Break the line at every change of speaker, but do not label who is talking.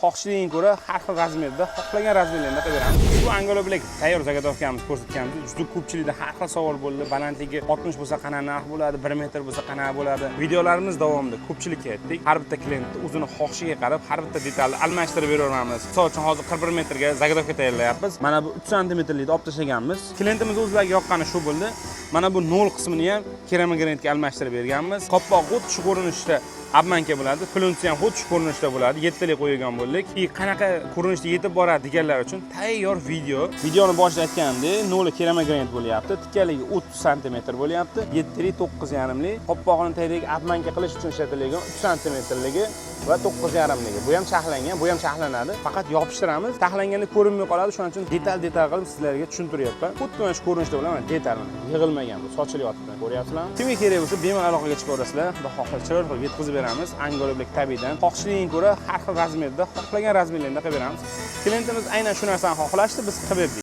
Xohishligiga ko'ra har xil razmerda, xohlagan razmerlarda qilib beramiz. Bu Angola Black tayyor заготовка miz ko'rsatganmiz. Juda ko'pchilikda har xil savol bo'ldi. Balandligi 60 bo'lsa, qanaqa narx bo'ladi, 1 metr bo'lsa, qanaqa bo'ladi? Videolarimiz davomida ko'pchilikka aytdik. Har bitta klientni o'zini xohishiga qarab, har bitta detalni almashtirib beraveramiz. Misol uchun, hozir 41 metrga заготовка tayyorlayapmiz. Mana bu 3 santimetrlikni olib tashlaganmiz. Klientimiz o'zlariga yoqqani shu bo'ldi. Mana bu 0 qismini ham keramogranitga almashtirib berganmiz. Qopqoq xuddi shu ko'rinishda обманка bo'ladi, плинтус ham xuddi shu ko'rinishda bo'ladi. Yettalik qo'ygan bo'ldik. И qanaqa ko'rinishda yetib boradi deganlar uchun tayyor video. Videoni boshida aytganimdek, noli keramogranit bo'lyapti, tikkaligi 30 santimetr bo'lyapti, yettilik, 9,5lik. Qopqog'ini tagidagi обманка qilish uchun ishlatiladigan 3 santimetrligi va 9,5ligi. Bu ham charxlangan, bu ham charxlanadi. Faqat yopishtiramiz. Taxlanganda ko'rinmay qoladi, shuning uchun detal detal qilib sizlarga tushuntiryapman. Xuddi mana shu ko'rinishda bo'ladi, mana detal, mana yig'ilmagan, bu sochilyapti. Ko'ryapsizlarmi? Kimga kerak bo'lsa, bemalol aloqaga chiqaverasizlar. Xudo xohlasa, chiroyli qilib yetkazib beramiz. Angola Black tabiiydan. Xohishligiga ko'ra har xil razmerda, xohlagan razmerlarda qilib beramiz. Klientimiz aynan shu narsani xohlashdi, biz qilib berdik.